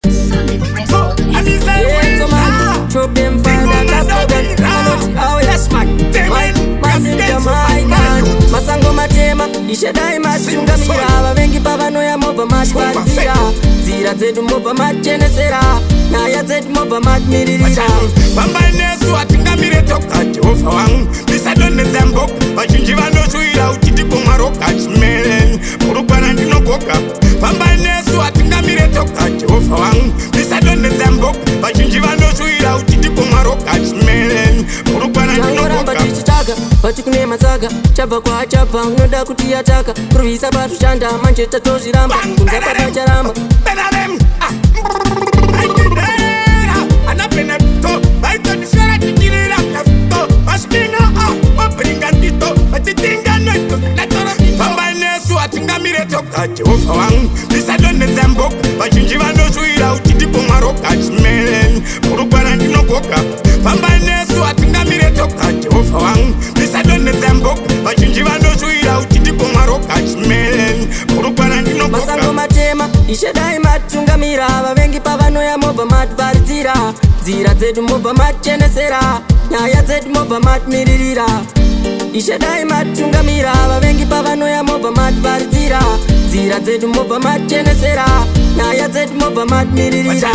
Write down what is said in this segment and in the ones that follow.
Solid Record. Masango matema, Ishe dai matungamira. Vavengi pavanoya mobva matwadzira nzira dzedu, mobva machenesera nyaya dzedu, mobva matimiririra. Fambai nesu, hatingamire toga. Jehovha wangu, ndisadonhedza mboga. Vazhinji vanoshuwira uchitipomwa roga, chimere murugwara ndinogoga. Fambai nesu, hatingamire toga. Jehovha wangu, ndisadonhedza mboga. Vazhinji vanoshuwira uchitipomwa roga, chimere murugwara Tangoramba ndinogoga. Tichitsvaga pati kune matsaga, chabva kwaachabva unoda kuti yataka kurwisa patushanda, manje tatozviramba kunza patacharamba. Benarem, ah, aitendera, anapenato, vaitondifera tichirira kato, vaspina, ah, vabringa ndito, vachitinga noito, ndatora. Fambai nesu, hatingamire toga. Jehovha wangu, ndisadonhedza mboga. Vazhinji vanoshuwira uchitipomwa roga, chimere murugwara ndinogoga. Fambai nesu, hatingamire toga. Jehovha wangu, ndisadonhedza mboga. Vazhinji vanoshuwira uchitipomwa roga, chimere murugwara ndinogoga. Masango matema, Ishe dai matungamira. Vavengi pavanoya mobva matvaridzira nzira dzedu, mobva machenesera nyaya dzedu, mobva matimiririra. Ishe dai matungamira. Vavengi pavanoya mobva matvaridzira nzira dzedu, mobva machenesera nyaya dzedu, mobva matimiririra.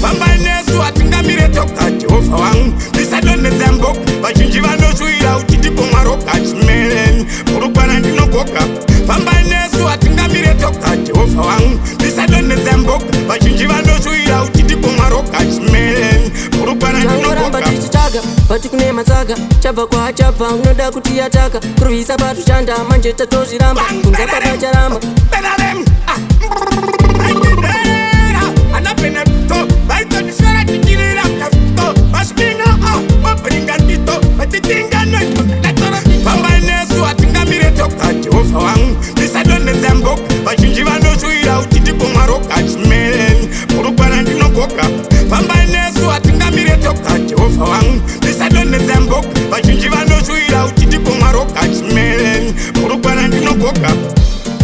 Fambai nesu, hatingamire toga. Jehovha wangu, ndisadonhedza mboga. Vazhinji vanoshuwira uchitipomwa roga, chimere murugwara ndinogoga. Fambai nesu, hatingamire toga. Jehovha wangu, ndisadonhedza mboga. Vazhinji vanoshuwira uchitipomwa roga, chimere murugwara Tangoramba ndinogoga. Tichitsvaga pati kune matsaga, chabva kwaachabva unoda kuti yataka kurwisa patushanda, manje tatozviramba kunza patacharamba. Benarem, ah, aitendera, anapenato, vaitondifera tichirira kato, vaspina, ah, vabringa ndito, vachitinga noito, ndatora. Fambai nesu, hatingamire toga. Jehovha wangu, ndisadonhedza mboga. Vazhinji vanoshuwira uchitipomwa roga, chimere murugwara ndinogoga. Fambai nesu, hatingamire toga. Jehovha wangu, ndisadonhedza mboga. Vazhinji vanoshuwira uchitipomwa roga, chimere murugwara ndinogoga.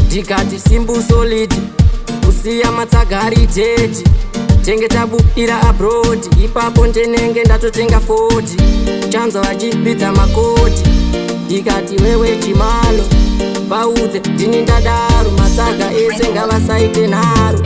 Ndikati simbu solid, kusiya matsaga ari dead, tenge tabudira abroad. Ipapo ndenenge ndatotenga 40, chanzwa vachiridza makoti. Ndikati wewe chimalo, vaudze ndini ndadaro, matsaga ese ngavasaite nharo.